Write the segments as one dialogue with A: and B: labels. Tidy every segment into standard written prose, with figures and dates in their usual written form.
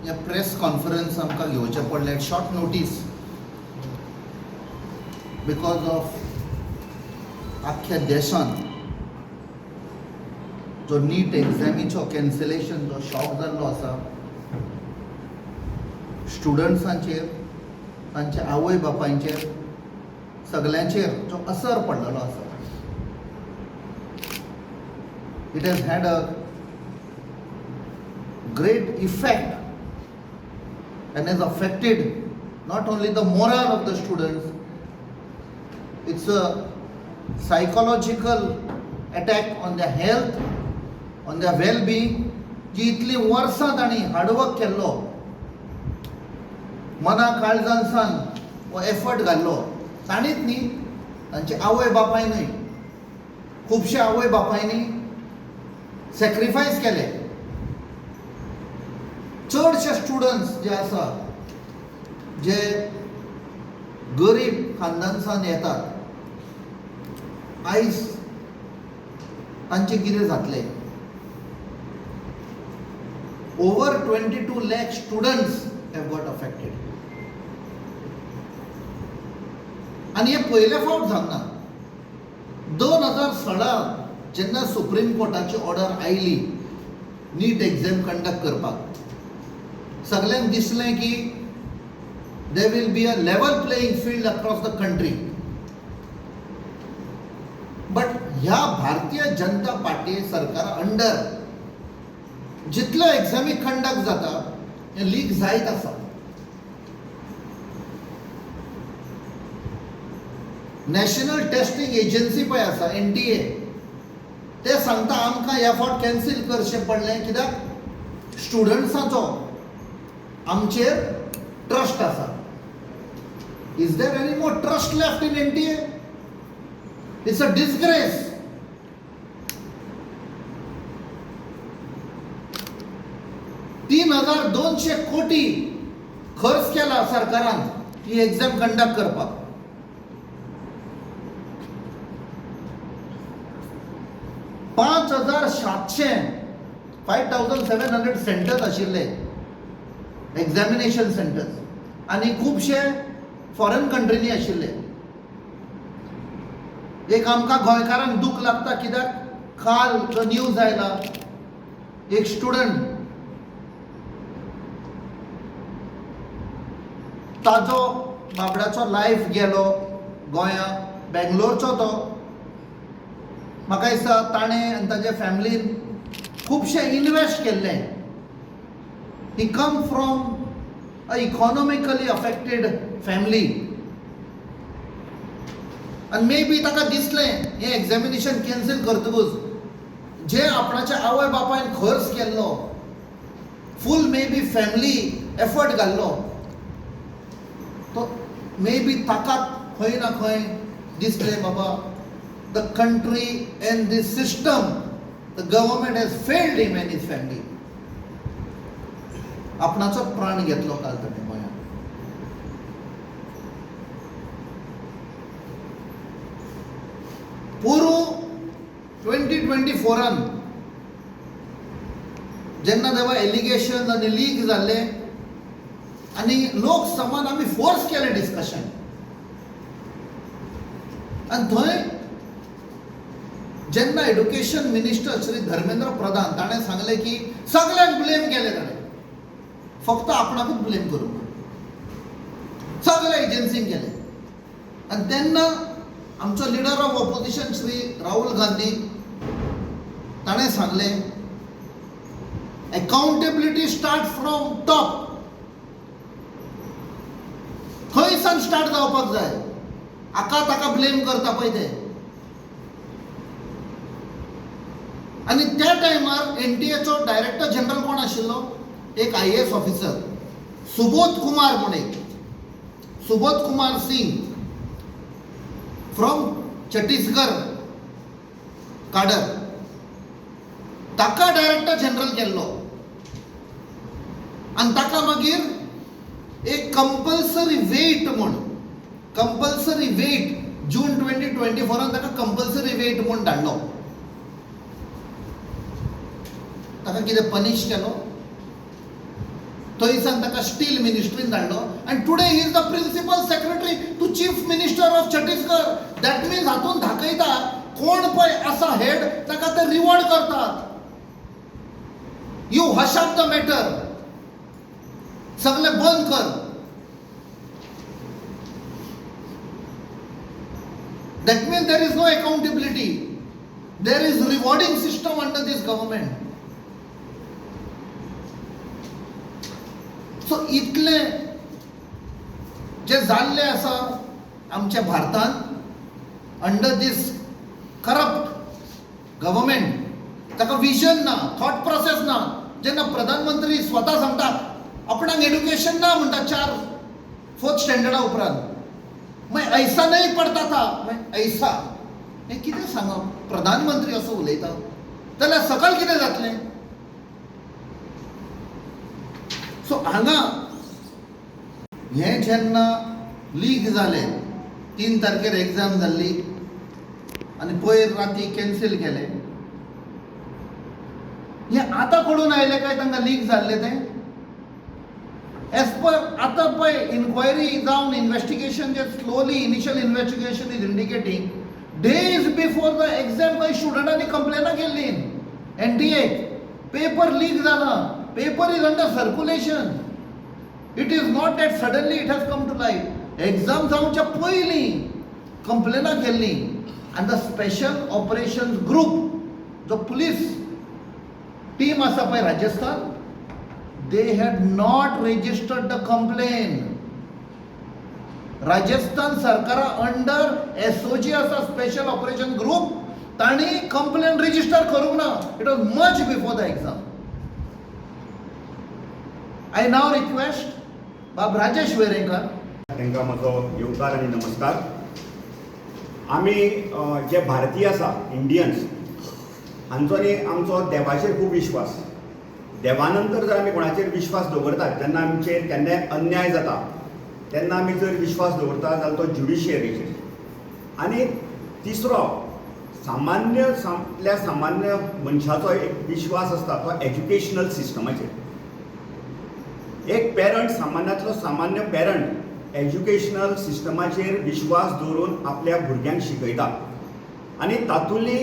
A: हें press conference आमकां घेवचें पडलें short notice because of आख्ख्या देशान जो नीट एग्जामीचो कॅन्सलेशन जो शॉक जाल्लो आसा स्टुडंट्सांचेर, तांच्या आवय बापायचेर, सगल्यांचेर जो असर पडलेलो आसा. It has had a great effect and has affected not only the morale of the students, it's a psychological attack on their health, on their well-being. जी इतली वर्सां तांणी हार्डवर्क केल्लो, मना काळजान हो एफर्ट घाल्लो, तांणीच न्ही, तांचे आवय बापाय न्हय, खुबशे आवय बापायनी सॅक्रिफायस केले. चडशे स्टुडंट्स जे आसा जे गरीब खानदानसान येतात, आयज तांचें कितें जातलें? Over 22 lakh students have got affected. आनी हें पयले फावट जावना. 2016 जेन्ना सुप्रीम कोर्टाची ऑर्डर आयली नीट एग्झाम कंडक्ट करपाक, सगल्यांक दिसलें की there will be a level playing field across the country. But ह्या भारतीय जनता पार्टी सरकारा अंडर जितल्यो एग्जामी कंडक्ट जाता हें लीक जायत आसा. नॅशनल टेस्टिंग एजन्सी पळय आसा, NTA, ते सांगता आमकां ह्या फावट कॅन्सील करचें पडलें कित्याक स्टुडंट्साचो आमचेर ट्रस्ट आसा. Is there any more trust left in NTA? It's a disgrace. 3200 कोटी खर्च केला सरकारान ही एग्जाम कंडक्ट करपाक. 5700, 5700 सेंटर्स आशिल्ले एग्जामिनेशन सेंटर्स, आनी खुबशे फॉरेन कंट्रीनी आशिल्ले. एक आमकां गोंयकारांक दूख लागता कित्याक काल जो न्यूज आयला, एक स्टुडंट ताजो बाबड्याचो लायफ गेलो गोंया, बेंगलोरचो तो. म्हाका दिसता ताणें आनी ताच्या फॅमिलीन खुबशें इनवेस्ट केल्लें. He come from a economically affected family आनी मे बी ताका दिसलें हें एग्जामिनेशन कॅन्सील करतकूच जे आपणाच्या आवय बापायन खर्च केल्लो, full may be family effort घाल्लो, तो मे बी ताका खंय ना खंय दिसलें बाबा the country and this system, the government has failed him and his family. आपणाचो प्राण घेतलो काल ताणें गोंयांत. पोरूं 2024 जेन्ना तेन्ना एलिगेशन आनी लीक जाल्ले आनी लोक समान आमी फोर्स केलें डिस्कशन, आनी थंय जेन्ना एड्युकेशन मिनिस्टर श्री धर्मेंद्र प्रधान ताणें सांगलें की सगल्यांक ब्लेम केलें ताणें, फक्त आपणाकूच ब्लेम करूंक ना, सगल्या एजन्सींक केलें. आनी तेन्ना आमचो leader of opposition Shri Rahul Gandhi ताणें सांगलें accountability start from top, थंयसान स्टार्ट जावपाक जाय. हाका ताका ब्लेम करता पळय ते. आनी त्या टायमार NTAचो डायरेक्टर जनरल कोण आशिल्लो? एक IAS officer Subodh Kumar म्हूण, एक सुबोध कुमार सिंग फ्रॉम छत्तीसगड काडर, ताका डायरेक्टर जनरल केल्लो. आनी ताका मागीर एक कंपल्सरी वेट म्हूण, कंपल्सरी वेट जून 2024 ताका कंपल्सरी वेट म्हूण धाडलो. ताका कितें पनिश केलो? थंयसान ताका स्टील मिनिस्ट्रीन धाडलो आनी today he is the principal secretary to chief minister of Chhattisgarh. That means हातून दाखयता कोण पळय आसा हेड ताका ते रिवॉर्ड करतात. You hush up the matter, सगळें बंद कर. That means there is no accountability. There is rewarding system under this government. So इतलें जे जाल्लें आसा आमच्या भारतांत अंडर दीस करप्ट गव्हर्मेंट, ताका विजन ना, थॉट प्रोसेस ना. जेन्ना प्रधानमंत्री स्वता सांगता आपणाक एड्युकेशन ना म्हणटा 4 4th स्टँडर्डा उपरांत, मैं ऐसा नहीं पढ़ता था, मैं ऐसा, हें कितें सांगप? प्रधानमंत्री असो उलयता जाल्यार सकयल कितें जातलें? सो हांगा हें जेन्ना लीक जालें, 3 तारखेर एग्जाम जाल्ली आनी पयर राती कॅन्सील केलें, हें आतां कडून आयलें काय तांकां लीक जाल्लें तें? एज पर आतां पळय इन्क्वायरी जावन investigation J slowly initial investigation is indicating days before the exam खंय स्टुडंटांनी कंप्लेनां केल्लीं NTA paper leak जाला, paper is under circulation. It is not that suddenly it has come to light. Exam जावच्या पयलीं कंप्लेनां केल्लीं आनी the special operations group जो police team आसा पळय Rajasthan, they had not registered the complaint. Rajasthan सरकारा under SOG आसा स्पेशल ऑपरेशन ग्रुप, तांणी कंप्लेन रजिस्टर करूंक ना. It was much before the exam. I now request बाब राजेश वेरेंकर.
B: तांकां म्हजो येवकार आनी नमस्कार. आमी जे भारतीय आसा, इंडियन्स, हांचो न्ही आमचो देवाचेर खूब विश्वास. देवा नंतर जर आमी कोणाचेर विश्वास दवरतात, जेन्ना आमचेर केन्नाय अन्याय जाता तेन्ना आमी जर विश्वास दवरता जाल्यार तो ज्युडिशियरीचेर. आनी तिसरो सामान्य सामान्य मनशाचो एक विश्वास आसता तो एज्युकेशनल सिस्टमाचेर. एक पेरंट, सामान्यांतलो सामान्य पेरंट एज्युकेशनल सिस्टमाचेर विश्वास दवरून आपल्या भुरग्यांक शिकयता. आनी तातूंतली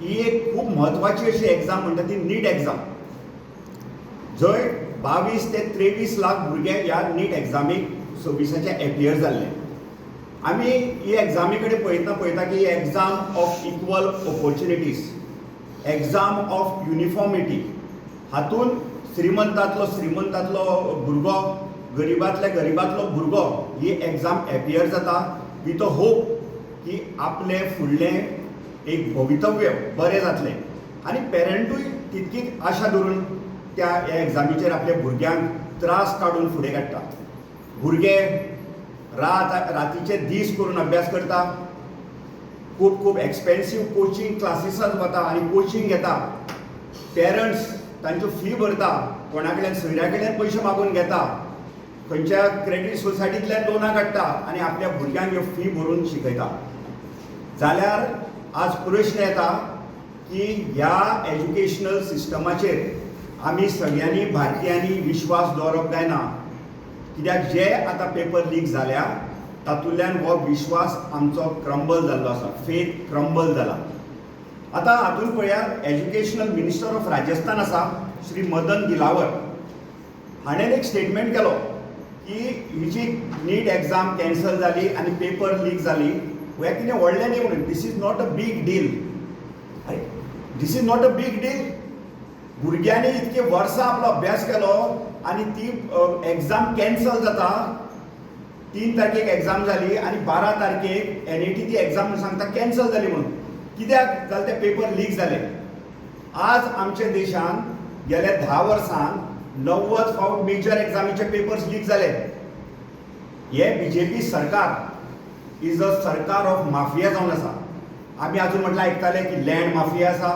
B: ही एक खूब म्हत्वाची अशी एग्जाम म्हणटा ती नीट एग्जाम, जंय 22 ते 23 लाख भुरगे ह्या नीट एग्जामीक 26 एपियर जाल्ले. आमी ही एग्जामी कडेन पळयतना पळयता की exam of equal opportunities, exam of uniformity, हातून श्रीमंतांतलो श्रीमंतांतलो भुरगो, गरिबांतल्या गरिबांतलो भुरगो ही एग्जाम एपियर जाता विथ अ होप की आपलें फुडलें एक भवितव्य बरें जातलें. आनी पेरंटूय तितकीच आशा धरून त्या ह्या एग्जामीचेर आपल्या भुरग्यांक त्रास काडून फुडें काडटा. भुरगे रातीचे दीस करून अभ्यास करता, खूब खूब एक्सपेन्सीव कोचिंग क्लासीसात वता आनी कोचिंग घेता. पेरंट्स तांच्यो फी भरता, कोणा कडल्यान सोयऱ्या कडल्यान पयशे मागून घेता, खंयच्या क्रेडीट सोसायटींतल्यान लोनां काडटा आनी आपल्या भुरग्यांक ह्यो फी भरून शिकयता. जाल्यार आज प्रश्न येता की ह्या एज्युकेशनल सिस्टमाचेर आमी सगळ्यांनी भारतीयांनी विश्वास दवरप काय ना? कित्याक जे आतां पेपर लीक जाल्या तातूंतल्यान हो विश्वास आमचो क्रंबल जाल्लो आसा, फेथ क्रंबल जाला. आतां हातूंत पळयात, एज्युकेशनल मिनिस्टर ऑफ राजस्थान आसा श्री मदन दिलावर, हाणें एक स्टेटमेंट केलो की ही जी नीट एग्जाम कॅन्सल जाली आनी पेपर लीक जाली हें कितें व्हडलें न्ही म्हणून. This is not a big deal. आरे, this is not a big deal? भुरग्यांनी इतके वर्सां आपलो अभ्यास केलो आनी ती एग्जाम कॅन्सल जाता. 3 तारखेक एग्जाम जाली आनी 12 तारखेक NET ती एग्जाम सांगता कॅन्सल जाली म्हणून. कित्याक जाल्यार ते पेपर लीक जाले. आज आमच्या देशान गेल्या 10 वर्सांत 90 फावट मेजर एग्जामीचे पेपर्स लीक जाले. हे BJP सरकार is a सरकार ऑफ माफिया जावन आसा. आमी आजून म्हटल्यार आयकताले की लँड माफिया आसा,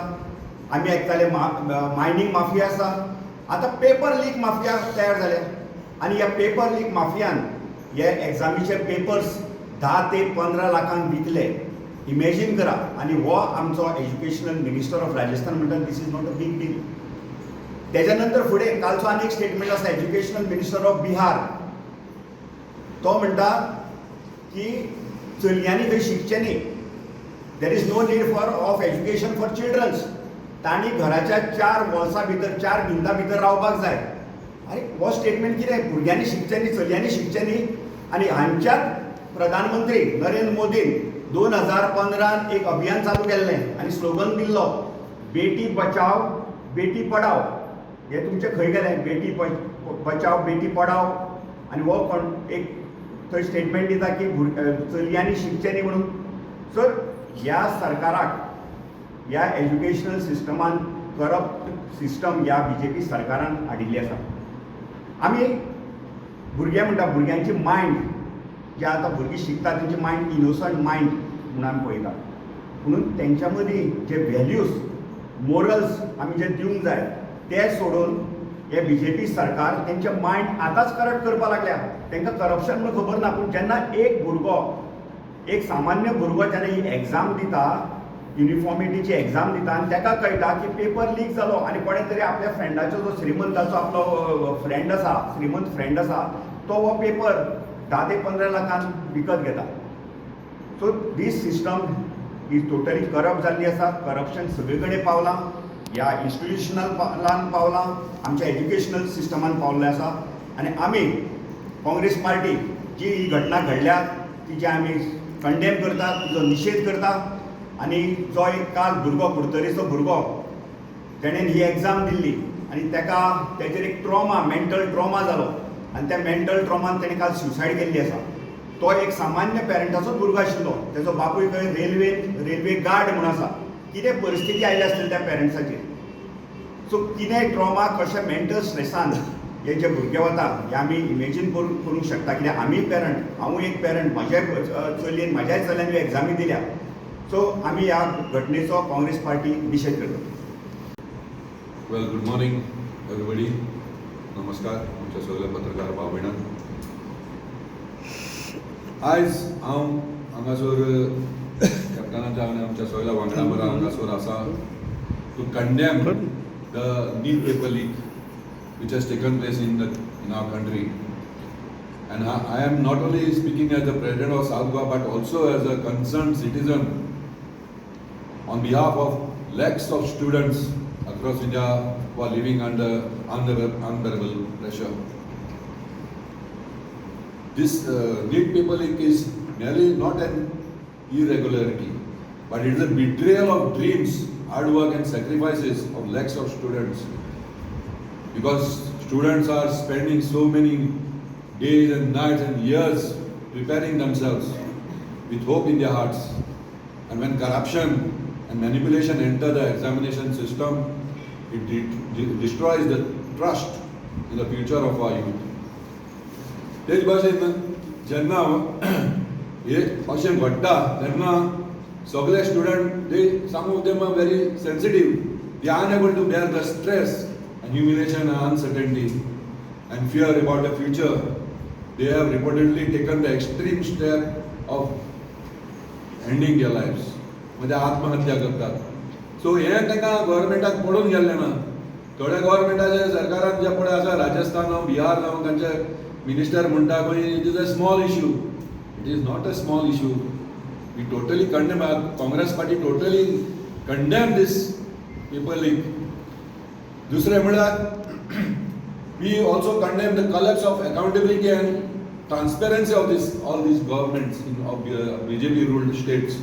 B: आमी आयकताले मायनींग माफिया आसा, आतां पेपर लीक माफिया तयार जाल्या. आनी ह्या पेपर लीक माफियान हे एग्जामीचे पेपर्स 10 ते 15 लाखांक विकले. इमेजीन करा. आनी हो आमचो एज्युकेशनल मिनिस्टर ऑफ राजस्थान म्हणटा this is not a big deal. तेज्या नंतर फुडें कालचो आनी एक स्टेटमेंट आसा, एज्युकेशनल मिनिस्टर ऑफ बिहार, तो म्हणटा की चलयांनी थंय शिकचें न्ही, there is no need for of education for childrens, तांणी घराच्या चार वॉल्सां भितर, चार भिंता भितर रावपाक जाय. आरे, हो स्टेटमेंट कितें? भुरग्यांनी शिकचें न्ही, चलयांनी शिकचें न्ही. आनी हांच्यात प्रधानमंत्री नरेंद्र मोदीन 2015न एक अभियान चालू केल्लें आनी स्लोगन दिल्लो, "बेटी बचाव बेटी पढाव". हे तुमचें खंय गेलें, "बेटी बचाव बेटी पढाव"? आनी हो कोण एक थंय स्टेटमेंट दिता की चलयांनी शिकचें न्ही म्हणून. सर, ह्या सरकाराक ह्या एज्युकेशनल सिस्टमान करप्ट सिस्टम ह्या बीजेपी सरकारान हाडिल्ली आसा. आमी भुरगे म्हणटा, भुरग्यांची मायंड जे आतां भुरगीं शिकता तेंची मायंड इनोसंट मायंड म्हणून आमी पळयता. म्हणून तेंच्या मदीं जे व्हॅल्यूज, मोरल्स आमी जे दिवंक जाय ते सोडून हे बीजेपी सरकार तेंचे मायंड आतांच करप्ट करपाक लागल्या. तांकां करप्शन म्हणून खबर ना, पूण जेन्ना एक भुरगो, एक सामान्य भुरगो जेन्ना ही एग्जाम दिता, युनिफॉर्मिटीची एग्जाम दिता आनी ताका कळटा की पेपर लीक जालो आनी कोणें तरी आपल्या फ्रेंडाचो, जो श्रीमंताचो आपलो फ्रेंड आसा, श्रीमंत फ्रेंड आसा, तो हो पेपर 10 ते 15 लाखान विकत घेता. So this system is totally corrupt जाल्ली आसा. करप्शन सगळे कडेन पावलां, ह्या इन्स्टिट्युशनलान पावलां, आमच्या एज्युकेशनल सिस्टमान पावल्लें आसा. आनी आमी काँग्रेस पार्टी जी ही घटना घडल्या तिची आमी कंडेम करता, तिचो निशेध करता. आनी जो एक काल भुरगो, कुडतरीचो भुरगो, तेणेन ही एग्जाम दिल्ली आनी ताका तेजेर एक ट्रॉमा, मेंटल ट्रॉमा जालो आनी त्या मेंटल ट्रॉमान तेणें काल सुसायड केल्ली आसा. तो एक सामान्य पेरंटाचोच भुरगो आशिल्लो. तेजो बापूय खंय रेल्वे गार्ड म्हूण आसा. कितें परिस्थिती आयली आसतली त्या पेरंट्साचेर? सो कितें ट्रॉमा, कशें मेंटल स्ट्रेसान हे जे भुरगे वता हे आमी इमेजीन करूंक शकता, कित्याक आमी पेरंट, हांवूय एक पेरंट. म्हज्याय चलयेन, म्हज्याय चल्यान ह्यो एग्जामी दिल्या. सो आमी ह्या घटनेचो काँग्रेस पार्टी निशेध करता.
C: Well, good morning, everybody. नमस्कार आमच्या सगळ्या पत्रकार भाव भयणांक. आयज हांव हांगासर कॅप्टनाच्या आनी आमच्या सगळ्या वांगडा बरा हांगासर आसा to condemn the NEET paper leak which has taken place in our country. And I am not only speaking as the president of South Goa but also as a concerned citizen on behalf of lakhs of students across India who are living under unbearable pressure. This NEET paper leak is merely not an irregularity, but it is a betrayal of dreams, hard work, and sacrifices of lakhs of students. Because students are spending so many days and nights and years preparing themselves with hope in their hearts. And when corruption and manipulation enter the examination system, it destroys the trust in the future of our youth. तेच भाशेन जेन्ना हे अशें घडटा तेन्ना सगळे student, they some of them are very sensitive, they are unable to bear the stress and humiliation and uncertainty and fear about the future. They have reportedly taken the extreme step of ending their lives, म्हणजे आत्महत्या करतात. So हें तांकां गव्हर्मेंटाक पडून गेल्लें ना. थोड्या गव्हर्मेंटाचे सरकारान जे पळय आसा, राजस्थान जावं, बिहार जावं, तांचे मिनिस्टर म्हणटा खंय, it is a small issue. It is not a small issue. We totally condemn, Congress Party totally condemn this paper leak. दुसरें म्हळ्यार, we also condemn the collapse of accountability and transparency of this all these governments in of BJP ruled states.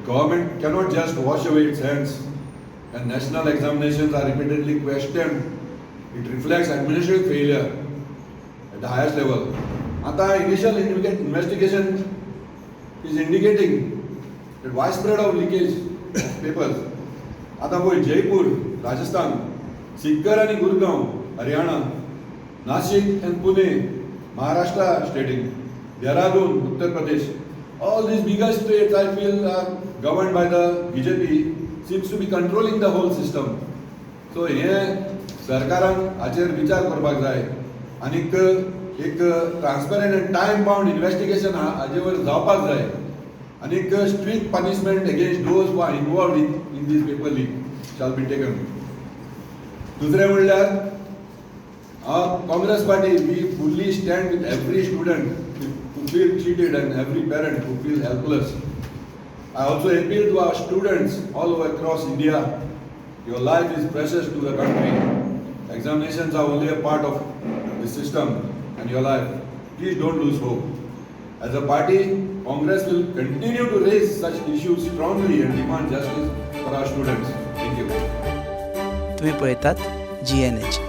C: Government cannot just wash away its hands, and national examinations are repeatedly questioned. It reflects administrative failure at the highest level. आता initial investigation is indicating that widespread of leakage of papers. आता पळय, जयपूर, राजस्थान, सिक्कर आणि Gurgaon, Haryana, Nashik and Pune, Maharashtra stating, Dehradun, Uttar Pradesh, all these bigger states, I feel, are governed by the BJP, seems to be controlling the whole system. So हे सरकारान हाचेर विचार करपाक जाय आनीक एक transparent and time bound investigation हाजेवर जावपाक जाय आनीक strict punishment against those who are involved in this paper leak shall be taken. दुसरें म्हणल्यार Congress Party, we fully stand with every student who feel cheated and every parent who feel helpless. I also appeal to our students all over across India. Your life is precious to the country. Examinations are only a part of the system and your life. Please don't lose hope. As a party, Congress will continue to raise such issues strongly and demand justice for our students. Thank you.
D: तुम्ही पळयतात GNH.